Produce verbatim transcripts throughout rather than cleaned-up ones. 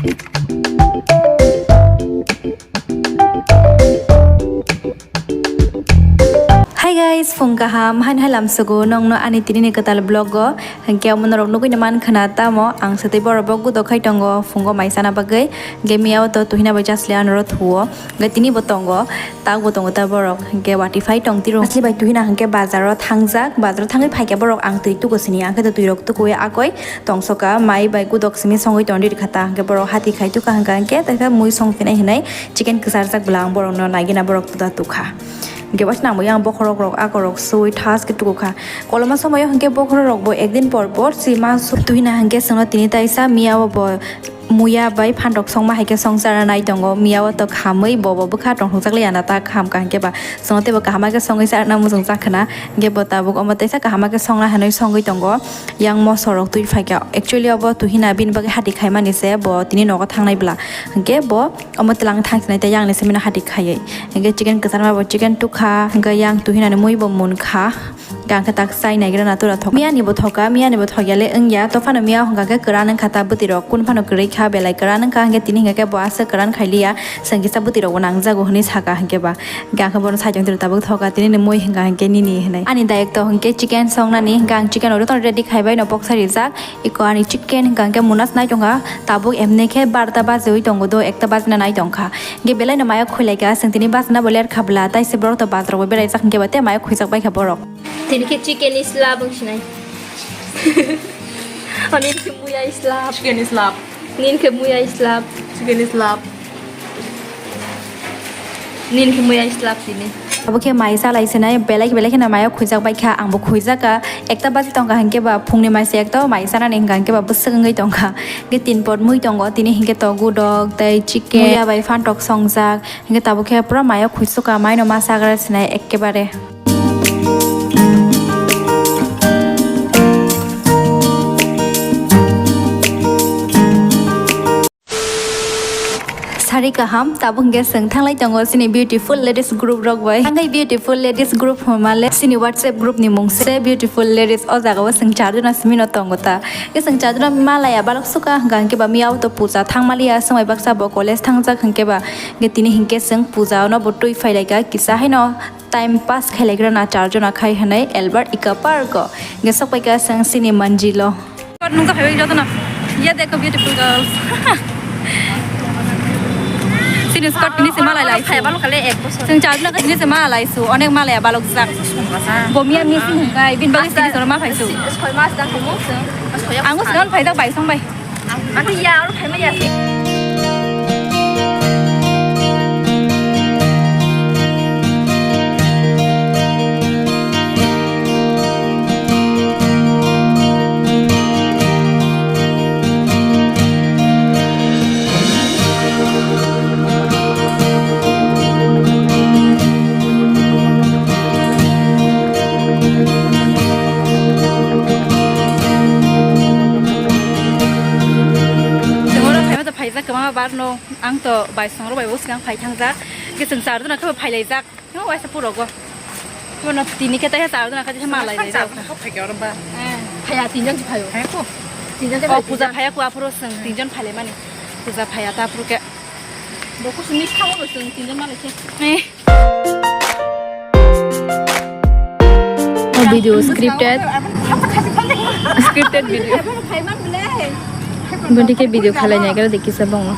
Hi guys, phung kaham, hain hai lamsugo nongno ani tini ni kwtal vlog o. Hwnkhe omo norok nugui ni man khwna tamo ang swtwi borok bo gudo khai tongo phungo mai chana bagwi. Hwnkhe miya o to tuhina bai chasle anoro thuo. Hwnkhe tini bo tongo, tak bo tongo ta borok. Hwnkhe wati phai tong tiro. Asli bai tuhina hwnkhe bazar o thangjak, bazar o thangwi phaikha borok ang twi tugo sini. Ang khe to twi rok tukuwi akoi tongsoka, mai bai gudok simi songwi tongdi rikha ta. Hwnkhe borok hati khai tukha hwnkha hwnkhe, taikha mui song phinai hinui chicken kwcharjak bwla ang borokno naigina borok tuda tukha. Hwnkhe bwswk nangbo yang bokhorok rok akorok sui thas khe tukukha. Koloma somoyo hwnkhe bokhorok rokbo ekdin por por sima su-, tuhina hwnkhe chwngno tini taisa miya o bo muya bai phantok songma hai khe songchara nai tongo. Miya o to khamwi bo bo bwkha tongthokjak liya na ta kham ka hwnkhe ba chwngno teibo kaham khe songwi charwna muchungjak khwna. Hwnkhe bo tabuk omo teisa kaham khe songna hinui songwi tongo. Yang moso rok twi phaikha. Actually obo tuhina bini bagwi hati khaimani se bo tini nogo thangnai bwla. Hwnkhe bo omo twlang thang sinai tei yang ni simi no hati khaiwi. Hwnkhe chicken kwcharma bo chicken tukha, hwnkhe yang tuhinani mui bo munkha. Hwnkhe ang khe tak chai naigra na tura thok. Miya ni bo thoka, miya ni bo thokya le wngya. To phano miya hwnkha khe kwran wngkha ta bwtwi rok. Kun phano kwrwi kha, belai kwran wngkha, hwnkhe tini hwnkha khe bo aswk kwran khai liya. Chwng kisa bwtwi rok bo nangjagw hwnwi saka hwnkhe ba. Hwnkhe ang khe bono saichung twi tabuk thoka, tini ni mui hwnkha hwnkhe nini hwnwi. Ani dayek to hwnkhe chicken songnani, hwnkhe ang chicken already ready khaibai no boksa rijak. Iko ani chicken hwnkha hwnkhe munas nai tongkha, tabuk emni khe barota bajiwi tongo do, ekta bajina nai tongkha. Hwnkhe belai no maya khuilaikha, chwng tini bajina bo lerkha bwla, tai se borok to bazar o beraijak hwnkhe ba tei maya khuijak baikha borok. Tini khe chicken ni slab wng sinai. Ani khe muya slab. Chicken ni slab. Nini khe muya slab. Chicken slab. Nini khe muya slab tini. Abo khe mai salai sinai, belai belai kheno mayo khujak bai kha, angbo khujak kha. Ekta baji tongkha hinkhe ba phungni mai se ekta mai sanani hinkha hinkhe ba bwswk wngwi tongkha. Hinkhe tin pot mui tongo, tini hinkhe to gudok tei chicken, muya bai phantok songjak. Hinkhe tabuk khe pura mayo khujsukha, maino ma sagra sinai ekkebare. Sari kaham, tabuk hwnkhe chwng thanglai tongo chini beautiful ladies group rok bai. Ang khe beautiful ladies group hwnma le chini WhatsApp group ni mung se beautiful ladies, o jaga o chwng char jona simi no tongo ta. Khe chwng char jona malaya balok suka hwnkha hinkhe ba miya o to puja thangmaliya, swmai baksa bo college thangjak hinkhe ba. Hinkhe tini hinkhe chwng puja no bo twi phailaika kisa haino. Time pass khailaigrana char jona khai hwnwi Albert Eco Park o. Hwnkhe sokpaikha chwng chini manjilo. Skirt nungjakha bai jotono. Ye dekho beautiful girls. Chini skirt tini se malai lai. Chwng char jona khe tini se malai su. Onek malaya balok jak. Bo miya missing hwnkhe bini bagwi chini soro ma phaisu. Ango sigan phaijak bai song bai. Ang khe ya, aro khaima ya. Chwng oro phaima to phaijak kwbangma bar no, ang to bai songro bai bo swkang phai thangjak, khe chwng char jona khe bo phailaijak, no waisa puro go. Bono tini khe tei char jona khe tei malai laijak. Phaiya tinjon se phaio. Tinjon se. O puja phaiya ku aphuru chwng tinjon phailaimani. Puja phaiya ta aphuru khe. Bo kusumi thango chwng tinjon malai khe. Eh. O video scripted. Scripted video. Bonti khe video khalai nai khe dekisa bongno.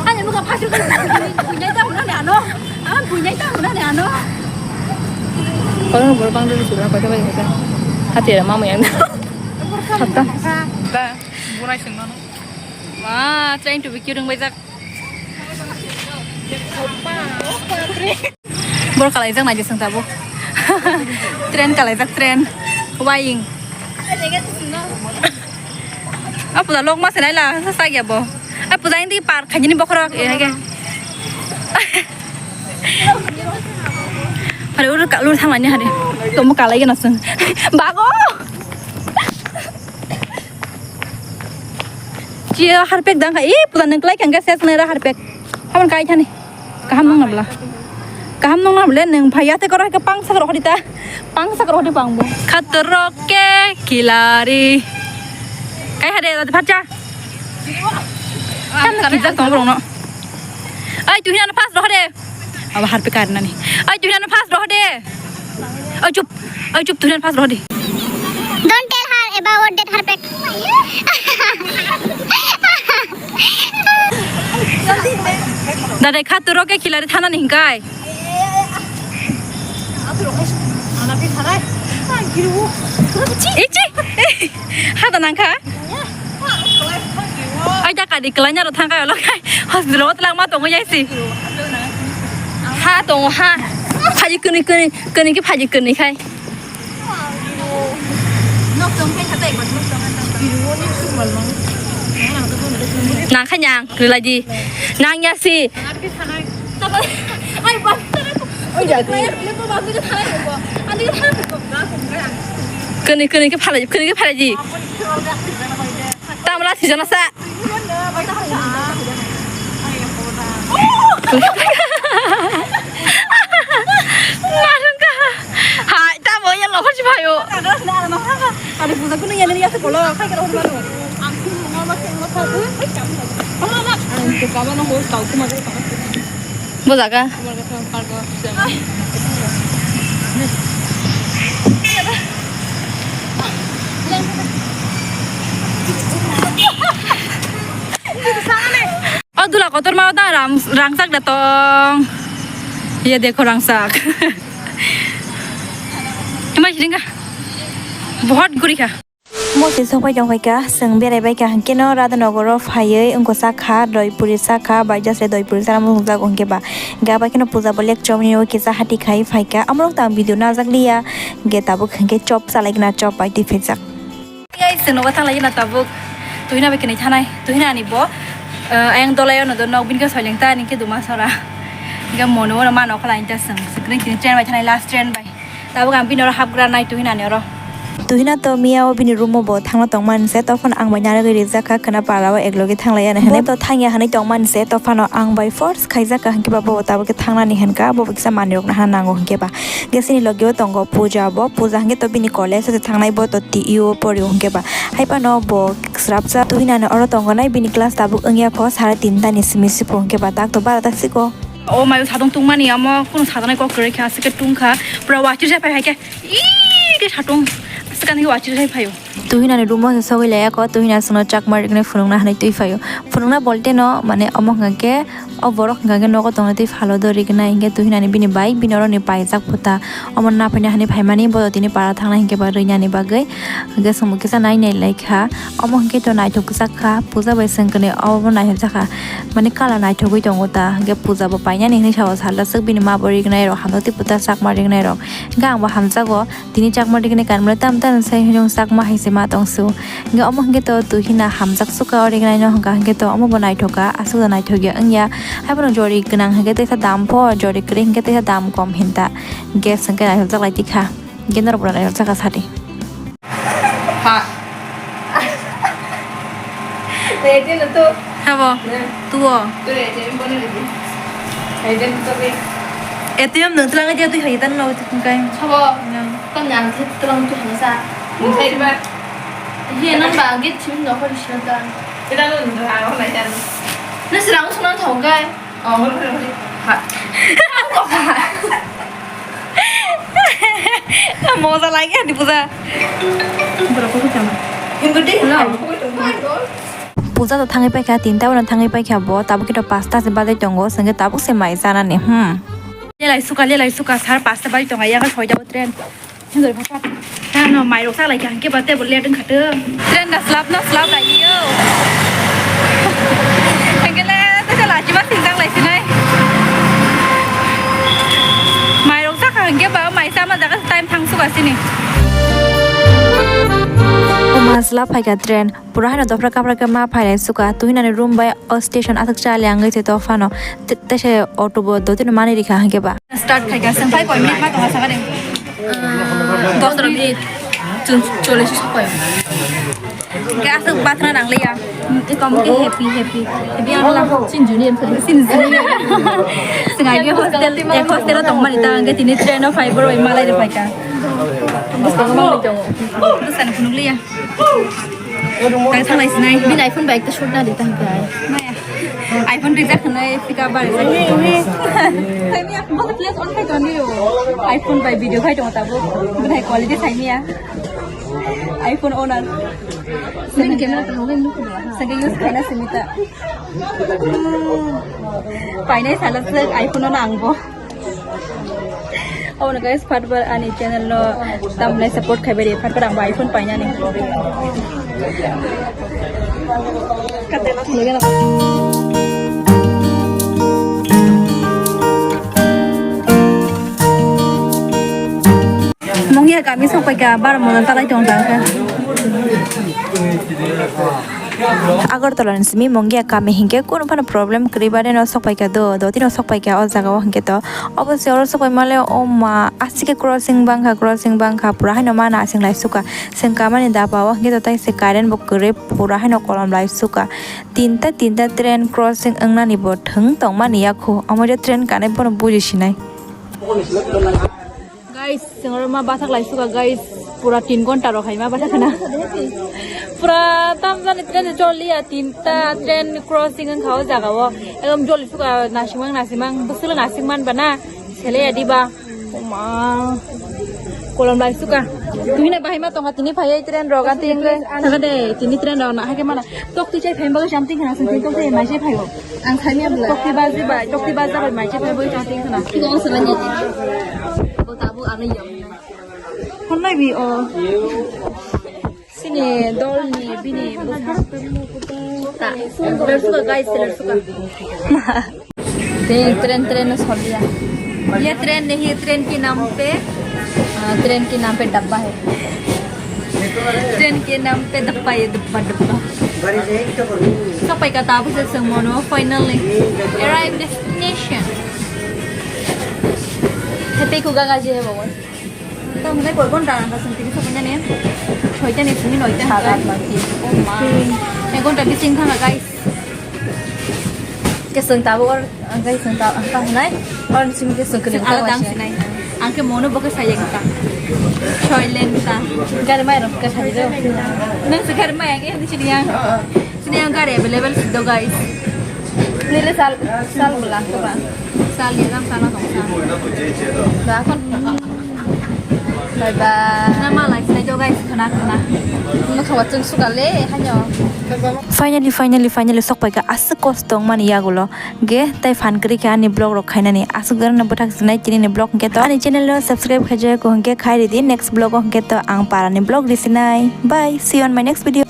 Ani muka phasu khe buinai ta hwnani ano. Ang buinai ta hwnani ano. Kono bor bang dulu sudah kau coba kau. Hati ada mama yang. Hatta. Ba, bunai sengmano. Ma, trying to be cute wng baijak. Bor kalaijak naidi chwng tabuk. Train kalaijak, train. Waying. Apo da lok ma se naila, sa sa ya bo. Apo da indi par khaini bokhorok e hage. Hari uru kalur thangani hari. Tomo kalai gana chwng. Bago. Chia harpek dang kha. Ih, puta nang klai kang gas nera harpek. Haman kai thani. Kaham nang nabla. Kaham nung nang le nung phai ya te koro ke pang sak rohori ta. Pang sak rohori pang bo. Khatorok ke khilari. Kai hade da phacha. Kam na kijak tong borok no. Ai, Tuhina no pass rohori. Abo harpe kar nani. Ai, Tuhina no pass rohori. Ai, chup. Ai, chup, Tuhina no pass rohori. Don't tell her about that harpe. Dada khatorok ke khilari thana ni hingkai. Ichi! Hada nangkha? Ai, da kadi kelai nyaro thangkai olo khai. Hospital o twlangma tongo yaisi. Ha tongo ha. Phaji kwnwi kwnwi, kwnwi khe phaji kwnwi khai. Nangkha nyang, rwlai di. Nang ya si. Kwnwi, kwnwi khe phalai, kwnwi khe phalai di. Tamla sijana sa. Narwngkha. Hai, tamo ya lokhor si phaio. Ani puja kunu ya ni ya se kolo, khai kolo hor mano. Ang kunu mama se mama sa tu. Ang tu kaba no hor tau kuma. Bo jaga. O dula kotor ma ta ram, rangchak da tong. Ye dekho rangchak. Emai siringa. Bahut guri kha. Mo se sokpai tong kha, chwng berai bai kha, hwnkhe no Radhanagar o phaiwi wngkha sakha, doi puri sakha, bai jasle doi puri sana mung jago hwnkhe ba. Hwnkhe abai kheno puja bo lek chomni o kisa hati khai phai kha. Amorok tang video najak liya, hwnkhe tabuk hwnkhe chop chalai khe na chop bai twi phaijak. Guys, chwng nogo thang lai na tabuk. Tuhina bai kwnwi thanai. Tuhina ani bo, eh, ayang dolai ono do nok bini khe soileng ta ani khe duma sora. Hwnkhe mono ono ma nokha lai ta chwng. Chwng kwnwi kwnwi train bai thanai, last train bai. Tabuk ang bini oro hapgra nai Tuhina ni oro. Tuhina to miya o bini room o bo thangna tongmani se, tophano ang bai narwgwi rijak kha, khwna para o eklogi thang lai ya hinwi. Bo to thang ya hinwi tongmani se, tophano ang bai force khaijak kha, hwnkhe ba bo tabuk khe thangnani hinkha, bo bo kisa manwi rok nahana nango hwnkhe ba. Hwnkhe chini logi o tongo Puja, bo Puja hwnkhe to bini college o se thangnai, bo to T U o pori o hwnkhe ba. Hai phano bo srapsa Tuhina ni oro tongo nai, bini class tabuk wngya kho sare tinta ni simi sipung hwnkhe ba, tak to barota siko. O mayo sadong tungmani amo kunu sadanai kok kwrwi kha, aswk khe tungkha, pura wachir jai phai hai khe, ii, khe satung, aswk ani khe wachir jai phaio. Tuhina ni room o se sogwi laiya kho, Tuhina chwngno chakma rignai phunukna hinwi twi phaio. Phunukna bolte no, mane, omo hwnkha khe, o borok hwnkha khe nogo tongnai twi phalo do rignai, hinkhe Tuhina ni bini bai, bini oro ni paijak phuta, omo naphaina hinwi phaimani, bo tini para thangnai hinkhe ba rwinani bagwi, hinkhe chwngbo kisa nai nai lai kha. Omo hwnkhe to naithok kwchak kha, Puja bai chwng kwnwi obo naithok jakha, mane colour naithogwi tongo ta, hwnkhe Puja bo painani hinwi sao salda swk bini ma bo rignai rok, hamjak tei puta chakma rignai rok, hwnkhe ang bo hamjago. Tini chakma rignai kanmano tam tam sai hinwi chakma hai se ma tong su. Hwnkhe omo hwnkhe to Tuhina hamjak suka o rignai no hwnkha hwnkhe to omo bo naithok kha, aswk da naithok ya wngya. Haiphano jori gwnang hwnkhe teisa dam pho, jori kwrwi hwnkhe teisa dam kom hinta. Gas hwnkhe naithok jak lai tikha. Hwnkhe norok bo naithok jak kha sadi. Ha. Ready no to. Habo. Ne. Tuo. Tu ready, bono ready. Ready no to be. A T M nung tlang aja tu hai tan no tu kai. Habo. Nang. Tam nang tu tlang tu hangsa. Nung sai ba. Ye nang ba git chim no ko sila ta. Kita no nung ha ko lai tan. Na serang sunang thong kai. Oh, hori, hori, hori. Ha. Moja lagi ani Puja. Berapa tu jam? Hindu deh, no. Puja to thangwi paikha, tinta uno thangwi paikha bo, tabuk khe to pasta se bajai tongo, sengke tabuk se mai chanani, hmm. Lelai suka, lelai suka, sar pasta bai tongo, yaga soida bo train. Hindori pha pha. Tano mairok sa lai kha, hingke ba tebo let wngkha to. Train da slap no slap lai yo. Hingke le, tesa lachi ma sing tang lai sinai. Mairok sa kha, hingke ba mai sa ma jaga time thang suka sini. Oma slap hai kha train. Pura haino dopra kapra khe ma phailai suka, Tuhinani room bai o station aswk cha liya wngwi se to phano. Te-, tese auto bo dotino mani rikha hwnkhe ba. Start khaikha, swng phai koi minute ma tongma sakha de. Dos minute. Chun-, chollish sokoi. Hingke aswk bathra nangliya. Tamo khe happy, happy. Happy ang la. Sinjuni em sari. Sinjuni. Sing ai hostel, ek hostel o tongmani ta, hingke tini train o phai borok bai malai rok phaikha. Bwskango manwi tongo. Bwsani phunukliya. Tang thanglai sinai. Bini iPhone bai ekta shoot na di tang khe. Maya. iPhone rijak hwnwi pika bari jak. Saimia, bo flash on khai tongni o. iPhone bai video khai tongo tabuk. Bini quality saimia. iPhone owner. Sini camera tang hogin nukho ba. Sini use khaina simi ta. Painai sala sek iPhone ono ang bo. Omo no guys, phatbar ani channel no tamni support khai bari, phatbar ang bo iPhone painani. Mongia kami sok paikha, bar mo talai tong tang kha. Agartala ni simi Mongia kami hinkhe kunu phano problem kwrwi bade no sok paikha do, do tino sok paikha o jaga o hinkhe to. Obo se oro sok pai male o ma asike crossing bangkha, crossing bangkha pura haino ma nasing lai suka. Sengkamani dapa o hinkhe to tai se current bo kwrwi pura haino kolom lai suka. Tinta, tinta train crossing wngnani bo thwng tongmani yakho. Omo je train kanai bono buji sinai. Guys, chwng oro ma bathak lai suka, guys. Pura tin ghonta rok hai ma bathak khna. Pura tam jani train choliya, tinta train crossing wngkha o jaga o. Ekdom joli suka, nasimang, nasimang, bwswk nasimang bana. Sele ya diba. Oma. Kolom lai suka. Tuhina bahai ma tonga tini phai train rok, anti wngkhe. Thangade, tini train rok na hake mana. Tok tu chai phai bagwi cham tingkhana sung tok tu mai chai phai. Ang thani abla. Tokti baji bai, tokti baji bai mai chai phai bagwi cham tingkhana. Tiko ang sala ni. Bo tabu ano yam. Honnai bi o. Sini dol ni bini. Ta. Ler suka guys, ler suka. Te train, train no soliya. Ye train nahi hai, train ke naam pe, ah, train ke naam pe dabba hai. Train ke naam pe dabba, ye dabba, dabba. Sok paikha tabuk se chwng mono, finally. Arrive destination. Happy kuga gaji hai bawa. Tamo khe koi ghonta ang kasing tini sokoi nani. Soita ni simi noita. Saat aat mati. Oh ma. Ek ghonta bising thanga guys. Kesung tabo or, ang kesung tabo ang tang nai. Or simi kesung kene. Ang tang sinai. Ang khe mono bo khe saya kita. Soilen kita. Gari mai rok khe saya do. Nang se gari mai ang khe sini yang. Sini yang gari available sido guys. Nile sal, sal bela to ba. Sal ni dam sal tong sal. Da kon. Bye bye. Na ma lai sai jo guys, khana khana. Mokha wa chwng suka le, hanyo. Finally, finally, finally, sok paikha aswk kosto wngmani yagulo. Ge, tai phan kwrwi khe ani vlog rok khainani. Aswk jorano bwthak sinai tini ni vlog hwnkhe to. Ani channel no subscribe khai jaya ko hwnkhe khai ridi. Next vlog o hwnkhe to ang para ni vlog risinai. Bye, see you on my next video.